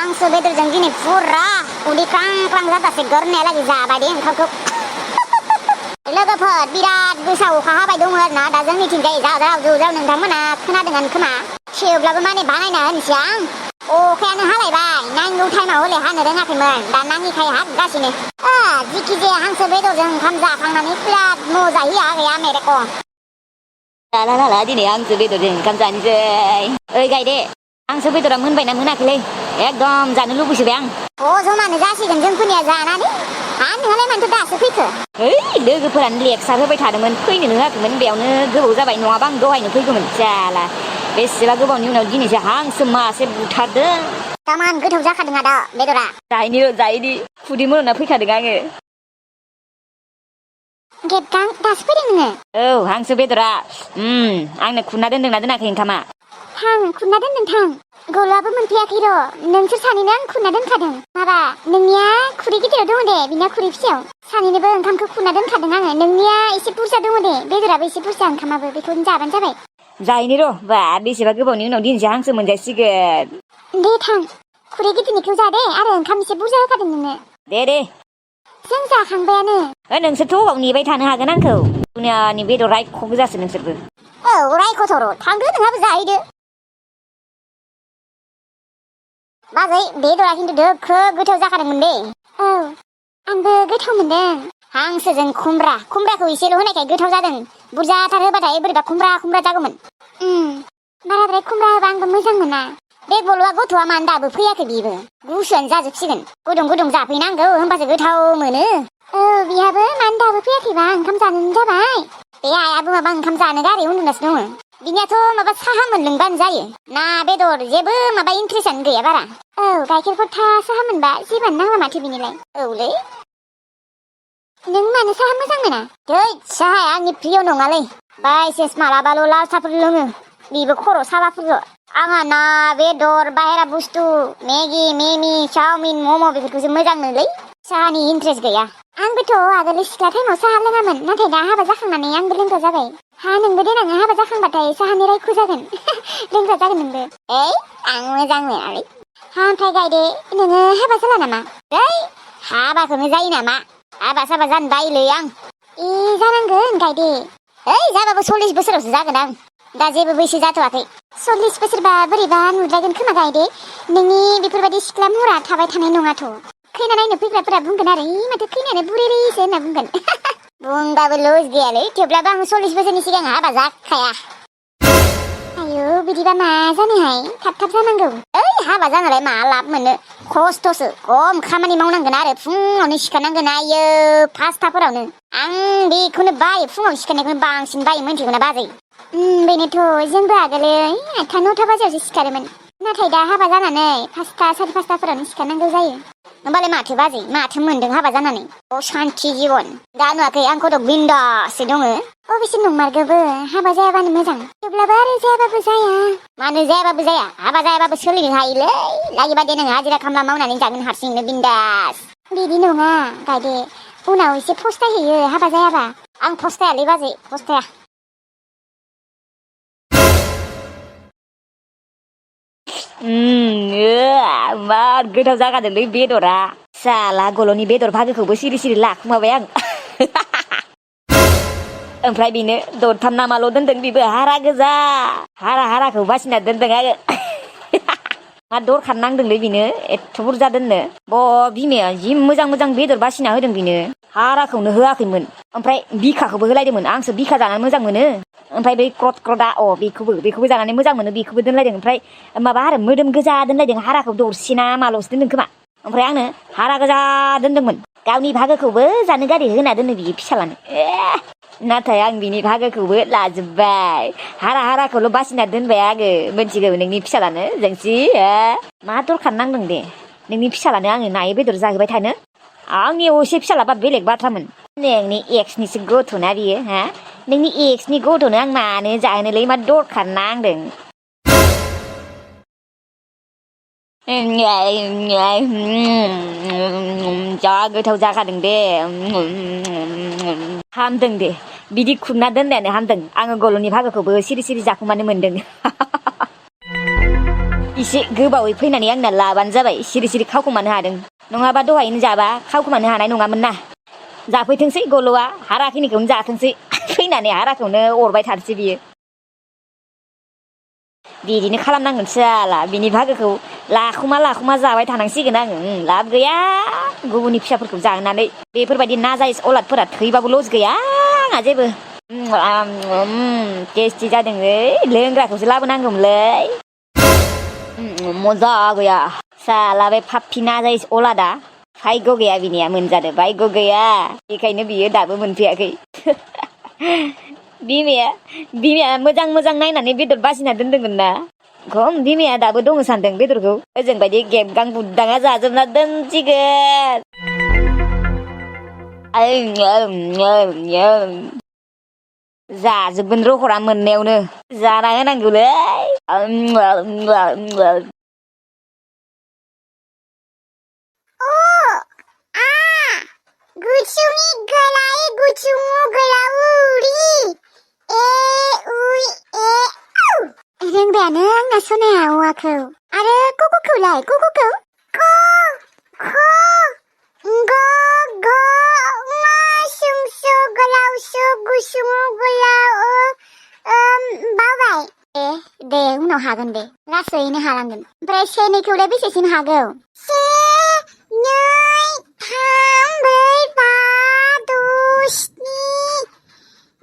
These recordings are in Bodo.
हांसो बेदरजों दिनै फुरा उदै ख्रां ख्रां जाजासे गोरनायालागै जाबाय दे ओंखामखौ लोगोफोर बिराद गोसा अखा हाबाय दङ आरोना दा जोंनिथिंजाय जाव जाव नोंथांमोना खोनादोंआनो खोमा थेवब्लाबो माने बानायना होनोसै आं अखायानो हालायबाय नांगौ टाइमाव हले हानो रोङाखैमोन दा नाङिखाय हागासिनो जिखि जाया हांसो बेदरजों ओंखाम जाखांनानै बिराद मजा होया गैया मेरेक' ला दिनै हांसो बेदरजों ओंखाम जानोसै ओइ गायदे हांसो बेदरा मोनबायना मोनाखैलै एकदम जानो लुबैसोबाय आं जमानो जासिगोन जोंफोरनिया जानानै नोंहालाय मानोथो दासो फैखो ओइ लोगोफोरानो लेक्सार होबाय थादोंमोन फैनोनो होआखैमोन बेयावनो गोबाव जाबाय नङाबा आं दहायनो फैगौमोन जाला बेसेबा गोबावनि उनाव दिनैसो हांसो मासे बुथारदों दामान गोथाव जाखादों आदा बेदरा जायोनि खुदै मोनना फैखादों आङो गेबगां दासो फैदों नोङो औ हांसो बेदरा आंनो खुरना दोनदोंना दोनाखै ओंखामा थां खुरना दोनदों थां गल'आबो मोनफैयाखै र' नोंसोर सानैनो आं खुरना दोनखादों माबा नोंनिया खुरै गिदिराव दङ दे बिना खुरै फिसायाव सानैनोबो ओंखामखौ खुरना दोनखादों आङो नोंनिया एसे बुरजा दङ दे बेदराबो एसे बुरजा ओंखामाबो बेखौनो जाबानो जाबाय जायनि र' बा बेसेबा गोबावनि उनाव दिनैसो हांसो मोनजासिगोन दे थां खुरै गिदिरनिखौ जा दे आरो ओंखाम एसे बुरजा होखादों नोंनो दे जों जाखांबायानो नोंसोरथ' अबाव नेबाय थानो हागोन आंखौ दुनियानि बेदर रायख' गोजासो नोंसोरबो औ रायख'थ' र' थांदो नोंहाबो जाहैदो बाजै बेदरा खिन्थु दोखो गोथाव जाखादोंमोन दे औ आंबो गोथाव मोनदों हांसोजों खुमब्राखौ एसेल' होनायखाय गोथाव जादों बुरजाथार होबाथाय बोरैबा खुमब्रा जागौमोन बाराद्राय खुमब्रा होबा आंबो मोजां मोना बे गल'आ गथ'आ मानो दाबो फैयाखै बेबो गुसुआनो जाजोबसिगोन गुदुं जाफैनांगौ होमबासो गोथाव मोनो बिहाबो मानो दाबो फैयाखैबा ओंखाम जानोनो जाबाय बे आइयाबो माबा ओंखाम जानो गारै उन्दुनासो दङ बिनियाथ' माबा साहा मोनलोंबानो जायो ना बेदर जेबो माबा इन्ट्रेस्टआनो गैया बारा गाइखेरफोर साहा मोनबा जेबानो नांला माथो बिनिलाय औलै नों मानो साहा मोजां मोना साहाया आंनि प्रिय नङालै बायसेस मालाबाल' लाल साहाफोर लोङो बेबो खर' साबाफोरल' आंहा ना बेदर बाहेरा बुस्थु मेगि मिमि चावमिन मम' बेफोरखौसो मोजां मोनोलै साहानि इन्ट्रेस्ट गैया आंबोथ' आगोल सिख्ला टाइमाव साहा लोङामोन नाथाय दा हाबा जाखांनानै आंबो लोंग्रा जाबाय नोंबो देनां हाबा जाखांबाथाय साहानि रायख' जागोन लोंग्रा जागोन नोंबो आं मोजां मोनालै ओमफ्राय गायदे नोङो हाबा जाला नामा हाबाखौनो जायो नामा हाबा साबा जानो बायोलै आं जानांगोन गायदे जाबाबो 40 बोसोरावसो जागोन आं दा जेबो बैसो जाथ'वाखै 40 बोसोरबा बोरैबा नुद्रायगोन खोमा गायदे नोंनि बेफोरबायदि सिख्ला महरा थाबाय थानाय नङाथ' खैना नायनो फैग्राफोरा बुंगोन आरो माथो खैनायानो बुरैसो होनना बुंगोन बुंबाबो लस गैयालै थेवब्लाबो आं 40 बोसोरनि सिगां हाबा जाखाया आयौ बिदिबा मा जानोहाय थाब जानांगौ हाबा जानालाय मा लाब मोनो खस्थ'सो खम खामानि मावनांगोन आरो फुङावनो सिखारनांगोन आयो 5टाफोरावनो आं बेखौनो बायो फुङाव सिखारनायखौनो बांसिन बायो मोनथिगौ ना बाजै बेनोथ' जोंबो आगोलै 8टा 9टा बाजियावसो सिखारोमोन नाथाय दा हाबा जानानै 5टा 5:30फोरावनो सिखारनांगौ जायो होमबालाय माथो बाजै माथो मोनदों हाबा जानानै सान्थि जिबन दा नुवाखै आंखौथ' बिन्दासो दङ अबेसे नंमारगौबो हाबा जायाबानो मोजां थेवब्लाबो आरो जायाबाबो जाया मानो जायाबाबो जाया हाबा जायाबाबो सोलिनो हायोलै लागिबा दे नोङो हाजिरा खामला मावनानै जागोन हारसिंनो बिन्दास बिदि नङा गायदे उनाव एसे फस्थायहैयो हाबा जायाबा आं फस्थायालै बाजै फस्थाया मार गोथाव जागादोंलै बेदरा साला गल'नि बेदर भागोखौबो सिरि लाखुमाबाय आं ओमफ्राय बेनो दरथाम नामाल' दोनदों बेबो हारा गोजा हाराखौ बासिना दोनदों आङो मा दरखार नांदोंलै बेनो एथ' बुरजा दोननो बिमाया जि मोजां बेदर बासिना होदों बेनो हाराखौनो होआखैमोन ओमफ्राय बिखाखौबो होलायदोंमोन आंसो बिखा जानानै मोजां मोनो ओमफ्राय बै क्रदा बेखौबो जानानै मोजां मोनो बेखौबो दोनलायदों ओमफ्राय माबा आरो मोदोम गोजा दोनलायदों हाराखौ दरसे ना माल'सो दोनदों खोमा ओमफ्राय आंनो हारा गोजा दोनदोंमोन गावनि भागोखौबो जानो गारि होना दोनो बियो फिसालानो नाथाय आं बिनि भागोखौबो लाजोब्बाय हाराखौल' बासिना दोनबाय आङो मोनथिगौ नोंनि फिसालानो जोंसि मा दरखार नांदों दे नोंनि फिसालानो आङो नायै बेदर जाहोबाय थानो आंनि असे फिसालाबा बेलेग बाथ्रामोन नोंनि एक्सनिसो गथ'ना बियो नोंनि एक्सनि गथ'नो आं मानो जाहोनोलै मा दरखार नांदों जा गोथाव जाखादों दे हामदों दे बिदि खुरना दोननायानो हामदों आङो गल'नि भागोखौबो सिरि जाखुमानो मोनदों एसे गोबावै फैनानै आंना लाबानो जाबाय सिरि सिरि खावखोमानो हादों नङाबा दहायनो जाबा खावखोमानो हानाय नङामोन ना जाफैथोंसै गल'आ हाराखिनिखौनो जाथोंसै फैनानै हाराखौनो अरबाय थानोसै बियो बिदिनो खालामनांगोन साला बिनि भागोखौ लाखुमा जाबाय थानांसिगोन आङो लाब गैया गुबुननि फिसाफोरखौ जानानै बेफोरबायदि नाजायज अलादफोरा थैबाबो लस गैया आंहा जेबो टेस्टि जादोंलै लोंग्राखौसो लाबोनांगौमोनलै मजा गैया साला बे पाप्पि नाजायज अलादा भाग्य गैया बिनिया मोनजादो भाग्य गैया बेखायनो बियो दाबो मोनफैयाखै बिमाया मोजां नायनानै बेदर बासिना दोनदोंमोन ना खम बिमाया दाबो दङ सानदों बेदरखौ ओजों बायदि गेबगां बुदाङा जाजोबना दोनसिगोन जाजोबगोन रखरा मोननायावनो जाना होनांगौलै गुसुंनि गोलाय गुसुङु गोलाउरि रोंबायानो आंना सनाया औवाखौ आरो कक'खौलाय कक'खौ क ख ग घ ङ सुंसु गोलावसु गुसुङु गोलाव बावबाय दे उनाव हागोन दे लासैनो हालांगोन ओमफ्राय से नैखौलाय बेसेसिम हागौ से नै थाम ब्रै बा द' स्नि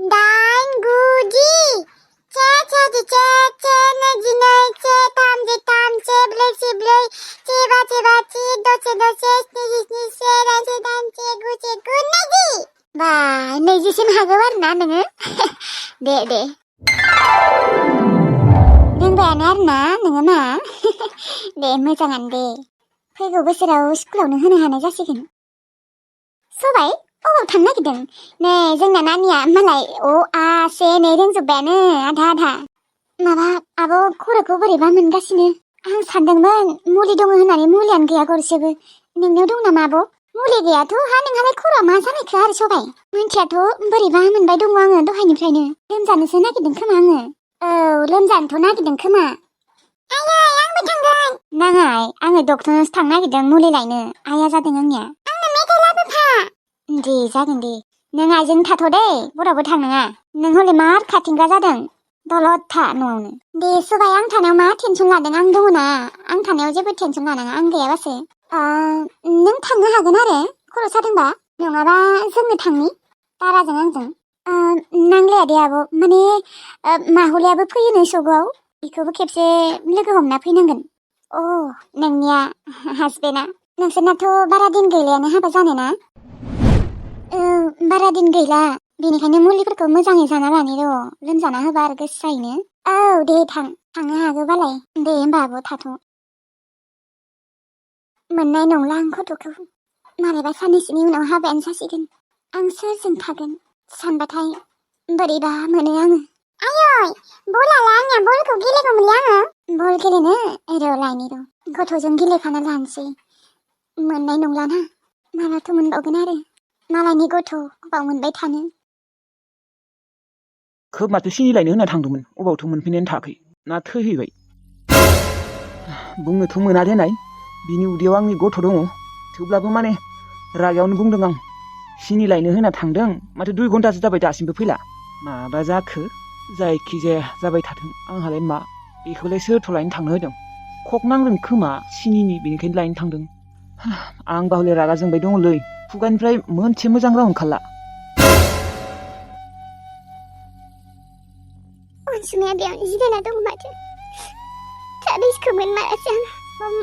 दाइन गु जि से नैजिनै से थामजिथाम से ब्रै जिब्रै से बा से द' स्निजिस्नि से दाइन गु नैजि बा नैजिसिम हागौ आरोना नोङो दे रोंबायानो आरोना नोङो मा दे मोजाङानो दे फैगौ बोसोराव स्कुलावनो होनो हानाय जासिगोन सबाय अबाव थांनो नागिरदों नै जोंना नानिया मालाय आ से नै रोंजोब्बायानो आधा माबा आब' खर'खौ बोरैबा मोनगासिनो आं सानदोंमोन मुलि दङ होननानै मुलियानो गैया गरसेबो नोंनाव दं नामा आब' मुलि गैयाथ' नोंहालाय खर'आ मा जानायखो आरो सबाय मानसियाथ' बोरैबा मोनबाय दङ आङो दहायनिफ्रायनो लोमजानोसो नागिरदों खोमा आङो औ लोमजानोथ' नागिरदों खोमा आयै आंबो थांगोन नाङाय आङो डक्टरनावसो थांनो नागिरदों मुलि लायनो आइया जादों आंनिया आंनो मेथाइ लाबोफा दे जागोन दे नों आइजों थाथ' दे बरावबो थांनाङा नों हले मार खाथिंगा जादों दलद था न'आवनो दे सबाय आं थानायाव मा टेनसन लादों आं दङ ना आं थानायाव जेबो टेनसन लानाङा आं गैयाबासो नों थांनो हागोन आरो खर' सादोंबा नङाबा जोंनो थांनि दाराजों आंजों नांलाया दे आब' माने माहुलियाबो फैयोनो सगआव बेखौबो खेबसे लोगो हमना फैनांगोन नोंनिया हासबेन्डआ नोंसोरनाथ' बारा दिन गैलायानो हाबा जानो ना बारा दिन गैला बेनिखायनो मुलिफोरखौ मोजाङै जाना लानि र' लोमजाना होबा आरो गोसायैनो दे थांनो हागौबालाय दे होमबा आब' थाथ' मोननाय नंला आं गथ'खौ मालाबा साननैसोनि उनाव हाबायानो जासिगोन आं सोरजों थागोन सानबाथाय बोरैबा मोनो आङो आयै बलालाय आंनिया बलखौ गेलेगौमोनलै आङो बल गेलेनो र' लायनि र' गथ'जों गेलेफाना लानोसै मोननाय नंलाना मालाथो मोनबावगोन आरो मालायनि गथ' अबाव मोनबाय थानो खोब माथो सिनि लायनो होनना थांदोंमोन अबावथ' मोनफैनायानो थायाखै ना थैहैबाय बुंनोथ' मोना देनाय बिनि उदैयाव आंनि गथ' दङ थेवब्लाबो माने रागायावनो बुंदों आं सिनि लायनो होनना थांदों माथो 2 घन्टासो जाबाय दासिमबो फैला माबा जाखो जायखिजाया जाबाय थाथों आंहालाय मा बेखौलाय सोरथ' लायनो थांनो होदों खक नांदों खोमा सिनिनि बेनिखायनो लायनो थांदों आं बावले रागा जोंबाय दङलै खुगानिफ्राय मोनसे मोजां राव ओंखारला अनसुमाया बेयावनो जिरायना दङ माथो थाबिसखौ मोनमारासै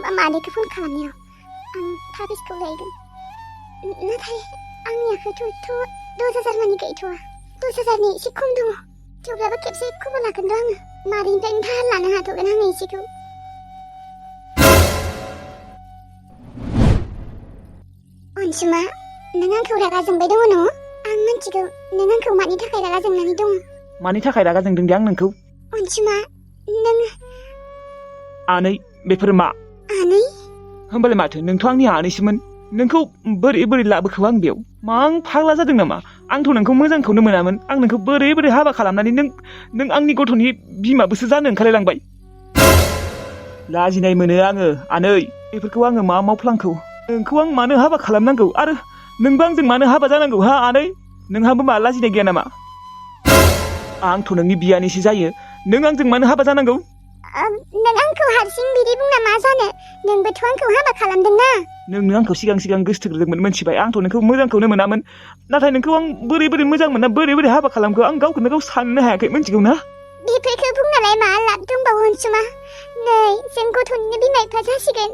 आं मादैखौ फन खालामनायाव आं थाबिसखौ लायगोन नाथाय आंनि आखाइथ' 10,000 मानि गैथ'वा 10,000नि एसे खम दङ थेवब्लाबो खेबसे खबर लागोन र' आङो मादैनिफ्रायनो दाहार लानो हाथ'गोन आङो एसेखौ अनसुमा नों आंखौ रागा जोंबाय दङ न' आं मिथिगौ नों आंखौ मानि थाखाय रागा जोंनानै दङ मानि थाखाय रागा जोंदों दे आं नोंखौ अनसुमा नों आनै बेफोर मा आनै होमबालाय माथो नोंथ' आंनि आनैसोमोन नोंखौ बोरै लाबोखो आं बेयाव मा आं फाग्ला जादों नामा आंथ' नोंखौ मोजांखौनो मोनामोन आं नोंखौ बोरै हाबा खालामनानै नों आंनि गथ'नि बिमाबोसो जानो ओंखारलायलांबाय लाजिनाय मोनो आङो आनै बेफोरखौ आङो मा मावफ्लांखौ नोंखौ आं मानो हाबा खालामनांगौ आरो नोंबो आंजों मानो हाबा जानांगौ हा आनै नोंहाबो मा लाजिनाय गैया नामा आंथ' नोंनि बियानैसो जायो नों आंजों मानो हाबा जानांगौ नों आंखौ हारसिं बिदि बुंना मा जानो नोंबोथ' आंखौ हाबा खालामदोंना नोंनो आंखौ सिगां गोसोथोग्रोदोंमोन मोनथिबाय आंथ' नोंखौ मोजांखौनो मोनामोन नाथाय नोंखौ आं बोरै मोजां मोना बोरै हाबा खालामखो आं गावखौनो गाव साननो हायाखै मिथिगौ ना बेफोरखौ बुंनालाय मा लाब दंबावो अनसुमा नै जों गथ'निनो बिमा बिफा जासिगोन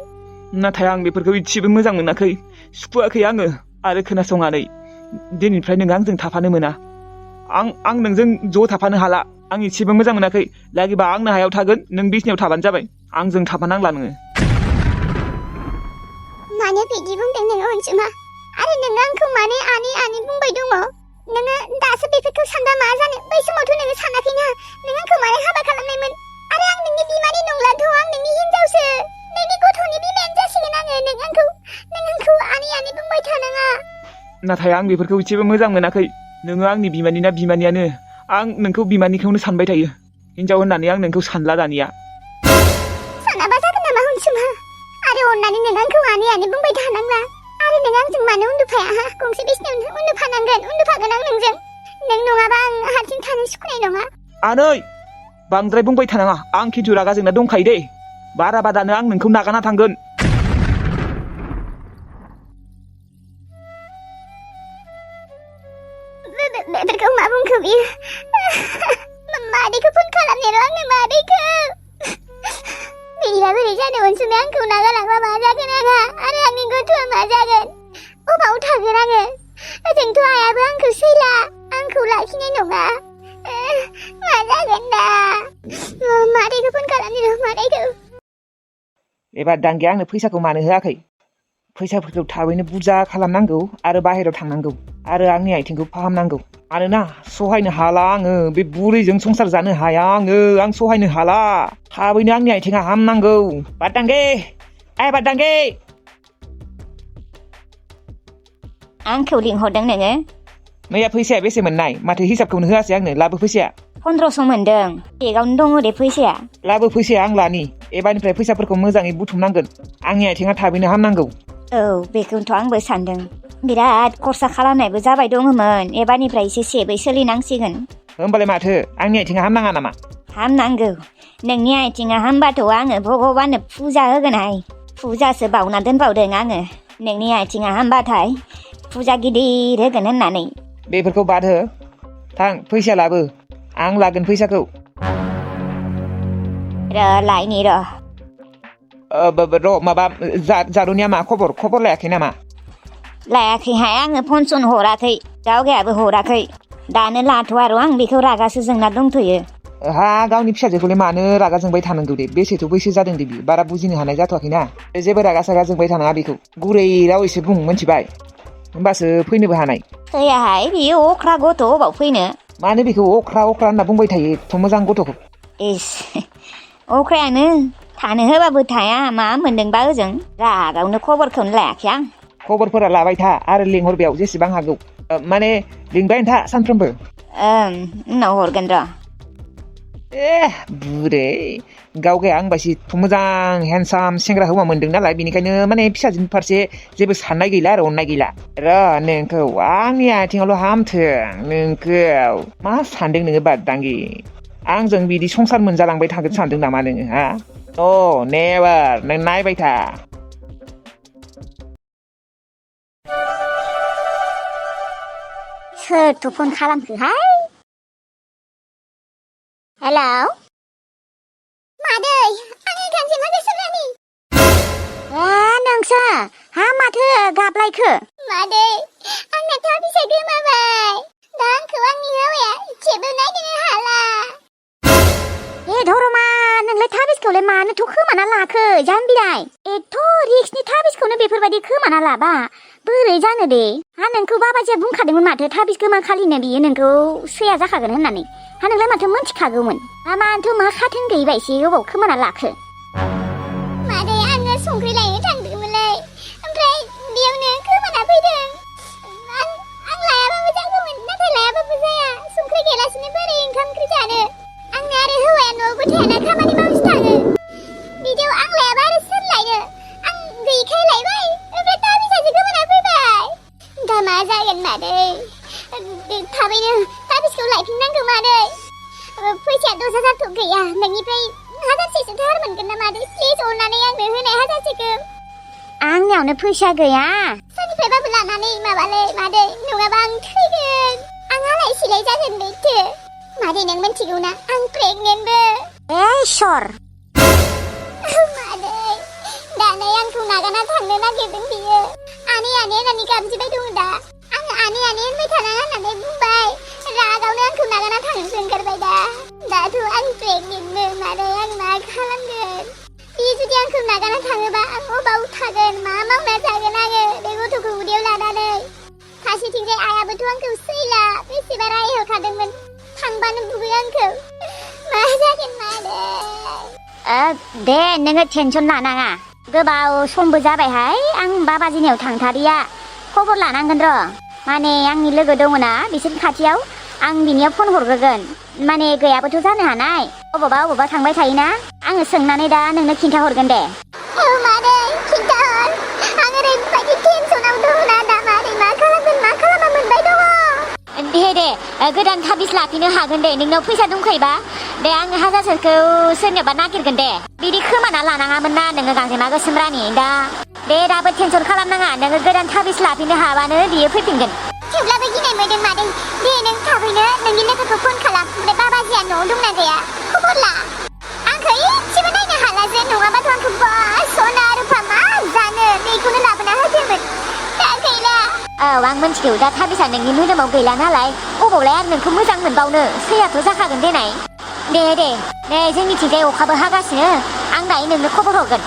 नाथाय आं बेफोरखौ इसेबो मोजां मोनाखै सुखुवाखै आङो आरो खोनासंनानै दिनैनिफ्राय नों आंजों थाफानो मोना आं नोंजों ज' थाफानो हाला आं इसेबो मोजां मोनाखै लागिबा आंनो हायाव थागोन नों बिसिनायाव थाबानो जाबाय आंजों थाफानांला नोङो मानो बिदि बुंदों नोङो अनसुमा आरो नोङो आंखौ मानो आनै बुंबाय दङ नोङो दासो बेफोरखौ सानबा मा जानो बै समावथ' नोङो सानाखैना नों आंखौ मानो हाबा खालामनायमोन आरो आं नोंनि बिमानि नंलाथ' आं नोंनि हिनजावसो नोंनि गथ'नि बिमायानो जासिगोन आङो नों आंखौ आनै बुंबाय थानाङा नाथाय आं बेफोरखौ इसेबो मोजां मोनाखै नोङो आंनि बिमानि ना बिमानियानो आं नोंखौ बिमानिखौनो सानबाय थायो हिनजाव होननानै आं नोंखौ सानला दानिया सानाबा जागोन नामा अनसुमा आरो अननानै नों आंखौ आनै बुंबाय थानांला आरो नों आंजों मानो उन्दुफाया गंसे बिसिनायावनो उन्दुफागोन आं नोंजों नों नङाबा आं हारसिं थानो सुखुनाय नङा आनै बांद्राय बुंबाय थानाङा आं खिन्थु रागा जोंना दंखायो दे बारा बादानो आं नोंखौ नागारना थांगोन बेफोरखौ मा बुंखो बियो मादैखौ फन खालामनायल' आंनो मादैखौ बिदिबा बोरै जानो अनसुमाया आंखौ नागारलांबा मा जागोन आंहा आरो आंनि गथ'आ मा जागोन अबाव थागोन आङो ओजोंथ' आइयाबो आंखौ सैला आंखौ लाखिनाय नङा मा जागोन दा मादैखौ फन खालामनि मादैखौ एबार दांगिया आंनो फैसाखौ मानो होआखै फैसाफोरखौ थाबैनो बुरजा खालामनांगौ आरो बाहेरायाव थांनांगौ आरो आंनि आथिंखौ फाहामनांगौ मानोना सहायनो हाला आङो बे बुरैजों संसार जानो हाया आं सहायनो हाला थाबैनो आंनि आथिङा हामनांगौ बादांगे बादांगे आंखौ लिंहरदों नोङो मैया फैसाया बेसे मोननाय माथो हिसाबखौनो होआसै आंनो लाबो फैसाया 1500 मोनदों बेगावनो दङ दे फैसाया लाबो फैसाया आं लानि एबारनिफ्राय फैसाफोरखौ मोजाङै बुथुमनांगोन आंनि आथिङा थाबैनो हामनांगौ औ बेखौनोथ' आंबो सानदों बिराद खरसा खालामनायबो जाबाय दङमोन एबारनिफ्राय एसे सेबै सोलिनांसिगोन होमबालाय माथो आंनि आथिङा हामनाङा नामा हामनांगौ नोंनि आथिङा हामबाथ' आङो भगबाननो फुजा होगोनहाय फुजासो बावना दोनबावदों आङो नोंनि आथिङा हामबाथाय फुजा गिदिर होगोन होननानै बेफोरखौ बाद हो थां फैसा लाबो आं लागोन फैसाखौ लायनि र' माबा जारुनिया मा खबर लायाखै नामा लायाखैहाय आङो फन सन हराखै गावगायाबो हराखै दानो लाथ'आ र' आं बेखौ रागासो जोंना दंथ'यो हा गावनि फिसाजोखौलाय मानो रागा जोंबाय थानांगौ दे बेसेथ' बैसो जादों दे बियो बारा बुजिनो हानाय जाथ'वाखैना जेबो रागा सागा जोंबाय थानाङा बेखौ गुरै राव एसे बुं मिथिबाय होमबासो फैनोबो हानाय फैयाहाय बियो अख्रा गथ' अबाव फैनो मानो बेखौ अख्रा होनना बुंबाय थायो एथ' मोजां गथ'खौ इस अख्रायानो थानो होबाबो थाया मा मोनदोंबा ओजों रागावनो खबरखौनो लायाखै आं खबरफोरा लाबाय था आरो लिंहर बेयाव जेसेबां हागौ माने लिंबाय था सानफ्रोमबो उनाव हरगोन र' बुरै गावगाया आंबासि एथ' मोजां हेन्डसाम सेंग्रा हौवा मोनदों नालाय बेनिखायनो माने फिसाजोनि फारसे जेबो साननाय गैला आरो अननाय गैला नोंखौ आंनि आथिङावल' हामथों नोंखौ मा सानदों नोङो बादांगि आंजों बिदि संसार मोनजालांबाय थागोन सानदों नामा नोङो हा नेभार नों नायबाय था सोरथ' फन खालामखोहाय हेलौ मादै आं ओंखामसो संगासिनो नोंसो हा माथो गाबलायखो मादै आंना थाबिसा गोमाबाय दा आंखौ आंनि हौवाया जेबो नायनो हाला धरमा नोंलाय थाबिसखौलाय मानोथ' खोमाना लाखो जाम्बिलाय एथ' रिक्सनि थाबिसखौनो बेफोरबायदि खोमाना लाबा बोरै जानो दे हा नोंखौ बाबाजिया बुंखादोंमोन माथो थाबिस गोमा खालिनो बियो नोंखौ सैया जाखागोन होननानै हा नोंलाय माथो मोनथिखागौमोन मानोथ' मा खाथोन गैयैबा एसे गोबाव खोमाना लाखो मादै आङो संख्रि लायनो थांदोंमोनलै ओमफ्राय बेयावनो खोमाना फैदों आं लायाबाबो जागौमोन नाथाय लायाबाबो जाया संख्रि गैलासिनो बोरै ओंखाम ओंख्रि जानो आंना आरो हौवाया न'आवबो थायाना खामानि मावनोसो थाङो बिदियाव आं प्लिज अननानै आंनो होनाय हाजारसेखौ आंनियावनो फैसा गैया सोरनिफ्रायबाबो लानानै माबालै मादै नङाबा आं थैगोन आं आलाय सिलाय जागोन नैथो मादै नों मिथिगौ ना आं प्रेगनेन्टबो सर मादै दानै आंखौ नागारना थांनो नागिरदों बियो आनै होननानै गाबज्रिबाय दङ दा आङो आनै होनबाय थानाङा होननानै बुंबाय रागावनो आंखौ नागारना थांनोसो ओंखारबाय दाथ' आं प्रेगनेन्टबो मादै आं मा खालामगोन बे जुदि आंखौ नागारना थाङोबा आं अबाव थागोन मा मावना जागोन आङो बे गथ'खौ उदैयाव लानानै फारसेथिंजाय आयाबोथ' आंखौ सैला बेसेबा रायहोखादोंमोन थांबानो बुगोन आंखौ मा जागोन मादै दे नोङो टेनसन लानाङा गोबाव समबो जाबायहाय आं बाबाजिनियाव थांथारिया खबर लानांगोन र' माने आंनि लोगो दङना बिसोरनि खाथियाव आं बिनियाव फन हरग्रोगोन माने गैयाबोथ' जानो हानाय अबावबा थांबाय थायोना आङो सोंनानै दा नोंनो खिन्थाहरगोन दे औ मादै खिन्थाहर आं ओरैबायदि टेनसनाव दङना दा मादै मा खालामगोन मा खालामा मोनबाय दङ दे गोदान थाबिस लाफिनो हागोन दे नोंनाव फैसा दंखायोबा दे आङो हाजारसेखौ सोरनियावबा नागिरगोन दे बिदि खोमाना लानाङामोन ना नोङो गांजेमा गोसोम रानि दा दे दाबो टेनसन खालामनाङा नोङो गोदान थाबिस लाफिनो हाबानो बियो फैफिनगोन थेवब्लाबो गिनाय मोनदों मादै दे नों थाबैनो नोंनि लोगोखौ फन खालाम ओमफ्राय बाबाजिया न'आव दंना गैया खबर ला आंखौ एसेबो नायनो हाला जे नङाबाथ' आंखौ बा सना रुफा मा जानो बेखौनो लाबोना होदोंमोन दा गैला औ आं मिथिगौ दा थाबिसा नोंनि मोदोमाव गैला नालाय अबावलाय आरो नोंखौ मोजां मोनबावनो सैयाथ' जाखागोन देनाय दे जोंनिथिंजाय अखाबो हागासिनो आं दायो नोंनो खबर हरगोन